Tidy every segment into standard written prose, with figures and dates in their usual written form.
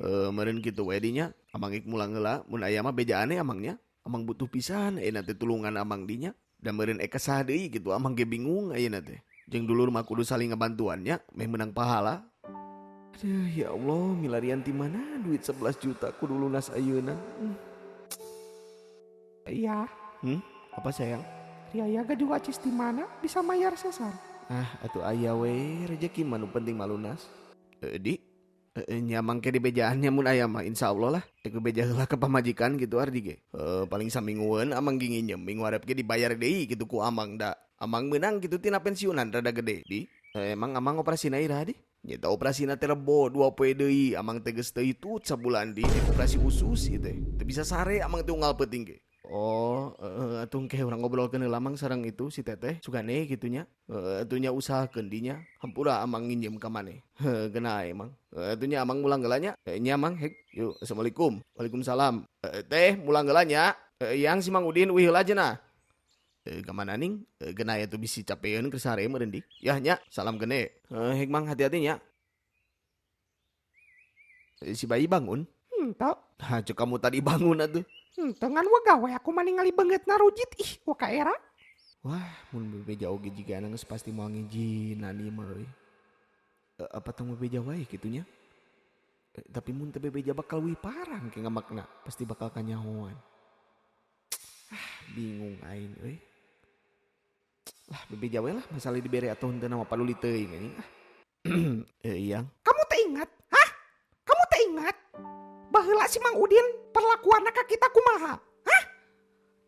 Meureun kitu we dinya, amang ik mulang heula mun aya mah bejaan we amang nya. Amang butuh pisan ayeuna teh tulungan amang dinya. Da meureun ek ka saha deui kitu amang ge bingung ayeuna teh. Jeung dulur mah kudu saling ngabantuan nya meh meunang pahala. Aduh ya Allah milarian ti mana duit 11 juta kudu lunas ayeuna. Iya. Apa sayang? Ria gaduh acis di mana bisa mayar sesar. Ah atuh aya we rejeki mah nu penting mah lunas. Di nya mangke dibejaan nya mun aya mah insyaallah lah. Ek bebeja heula ka pamajikan gitu ardi ge. Paling saminggueun amang ge nginjem minggu hareup ge dibayar deui kitu ku amang da. Amang meunang kitu tina pensiunan rada gede di. Emang amang operasina iraha di? Nyata operasina teh rebo 2 poe deui amang teh geus teu hitut sabulan di ek operasi usus ieu teh. Teu bisa sare amang teh unggal peuting ge. Oh, atuh engke urang ngobrolkeun heula mang sareng itu si teteh sugane kitu nya. Atuh nya usahakeun di nya. Hampura amang nginjem ka maneh. Heuh geuna emang. Atuh nya amang mulang heula nya. Nya mang hek. Yuk, assalamualaikum. Waalaikumsalam. Teh mulang heula nya. Yang si Mang Udin uih heula cenah. Ka mana ning? Geuna atuh bisi capeun keur sare meureun di. Yah nya, salam gene. Hek mang hati-hati nya. Si bayi bangun? Henteu. Nah, cek kamu tadi bangun atuh. Henteu ngan wegah we aku mah ningali beungeutna rujit ih waka era. Wah, mun bebeja oge jigana geus pasti moal ngijinan ieu mah euy. Apa tong bebeja wae kitu nya? Tapi mun teu bebeja bakal leuwih parah engke ngamakna, pasti bakal kanyahoan. Ah, bingung aing euy. Lah bebeja we lah masalah dibere atuh henteu mah paduli teuing anjing ah. Iyang. Kamu teh ingat? Hah? Kamu teh ingat? Baheula si Mang Udin perlakuanna ka kita kumaha? Hah?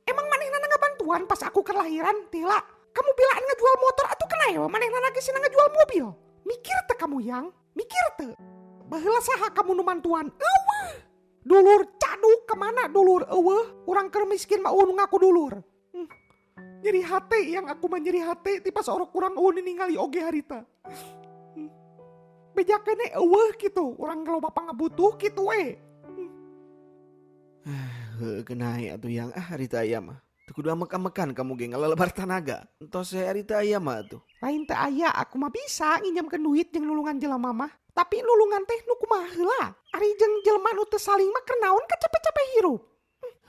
Emang manehna ngabantuan pas aku kelahiran tila? Kamu bilaan ngejual motor atuh kena ya manehna lagi sina ngejual mobil. Mikir teh kamu yang? Mikir teh. Baheula saha kamu nu mantuan? Eueuh. Dulur caduk kemana dulur eueuh? Urang keur miskin mah eueuh nu ngaku dulur. Nyeri hate yang aku mah nyeri hate ti pas orok kurang eueuh ningali oge harita. Bejakeun eueuh kitu, urang loba pangabutuh kitu we. Heuh geuna atuh yang ah harita aya mah. Teu kudu amek-amekan kamu ge ngalelebar tanaga. Entos we harita aya mah atuh. Lain teu aya aku mah bisa nginjamkeun duit jeung nulungan jelema mah. Tapi nulungan teh nu kumaha heula? Ari jeung jelema nu teu saling mah keur naon kacape-cape hirup.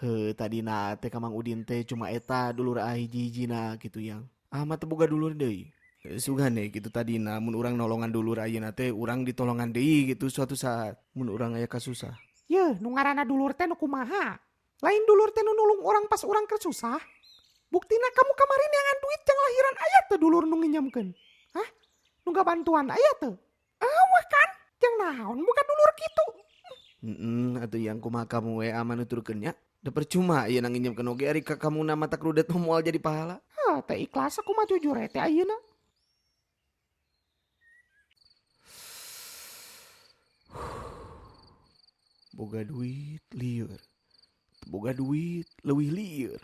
Heuh tadina teh ka Mang Udin teh cuma eta dulur ah hiji-hijina kitu yang. Ah mah teu boga dulur deui. Sugane kitu tadina mun urang nolongan dulur ayeuna teh urang ditolongan deui gitu suatu saat mun urang aya kasusah. Yeuh nu ngaranna dulur teh nu kumaha? Lain dulur teh nu nulung urang pas urang keur susah. Buktina kamu kamari neangan duit jang lahiran aya teu dulur nu nginjamkeun? Hah? Nu gabantuan aya teu? Eueuh kan? Jang naon boga dulur kitu? Atuh yang kumaha kamu we aman nuturkeun nya. Da percuma ieu nginjamkeun oge ari ka kamu na mata krudet moal jadi pahala. Heuh teh ikhlas aku mah jujur teh ayeuna. Boga duit lieur. Boga duit leuwih lieur.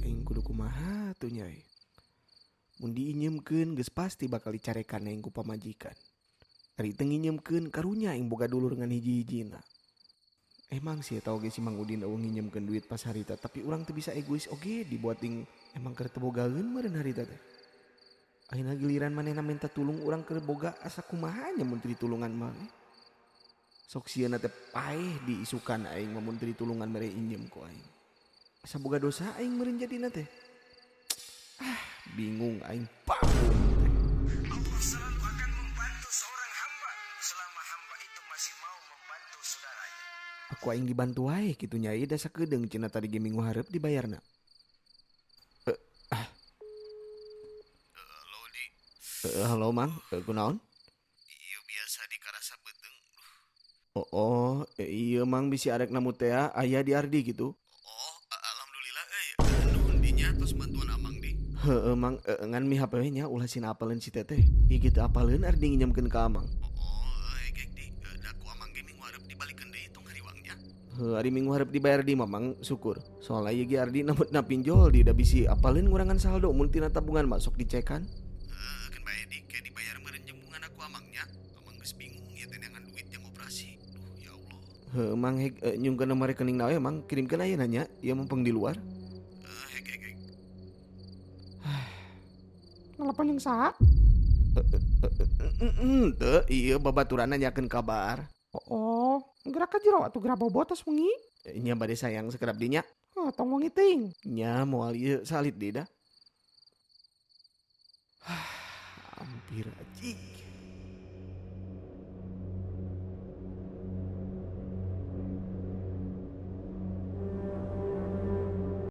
Aing kudu kumaha tuh nyai. Mun diinjemkeun geus pasti bakal dicarekan aing ku pamajikan. Ari teu nginjemkeun karunya aing boga dulur ngan hiji-hijina. Emang sih eta oge si Mang Udin eueuh nginjemkeun duit pas harita, tapi urang teu bisa egois oge dibuat ting emang keur teu bogaeun meureun harita teh. Ayeuna giliran manehna minta tulung urang keur boga asa kumaha nya mun teu ditulungan mah. Sok sieuna teh paeh diisukan aing mah mun teu ditulungan mere injem ku aing. Asa boga dosa aing meureun jadina teh. Ah, bingung aing bangun teh. Allah selalu akan membantu seorang hamba selama hamba itu masih mau membantu saudaranya. Aku aing dibantu wae kitu nya ieu da sakedeung cenah tadi ge minggu hareup dibayarna. Halo di. Halo Mang, kunaon? Ieu biasa dikarasa beuteung. Oh, iya Mang bisi arek namu teh aya di Ardi gitu. Oh, alhamdulillah euy. Nuhun dinya tos bantuan amang di. Heeh Mang, ngan mi HP nya ulah sina apaleun si teteh. Ieu kitu apaleun Ardi nginjamkeun ka amang. Oh, gek di, da ku amang ge minggu hareup dibalikeun deui tong hariwangnya. Heuh, ari minggu hareup dibayar di Mamang syukur. Soalna ieu ge Ardi nambut na pinjol di da bisi apaleun ngurangan saldo mun tina tabungan mah sok dicekan. Heeh, keun bae di ke dibayar meureun jembungan aku amangnya. Amang geus bingung ieu teh neangan duit jang operasi. Duh, ya Allah. Heuh, Mang hek nyungkeun nomor rekening na we Mang, kirimkeun ayeuna nya, ieu mumpung di luar. Hek hek hek. Telepon jeung saha? Henteu, ieu babaturan nanyakeun kabar. Oh, geura ka jero atuh geura bobo tos wengi. Nya bade sayang sakedap deui nya. Oh, tong wengi teuing. Nya moal ieu salit deui dah. Hampir aja.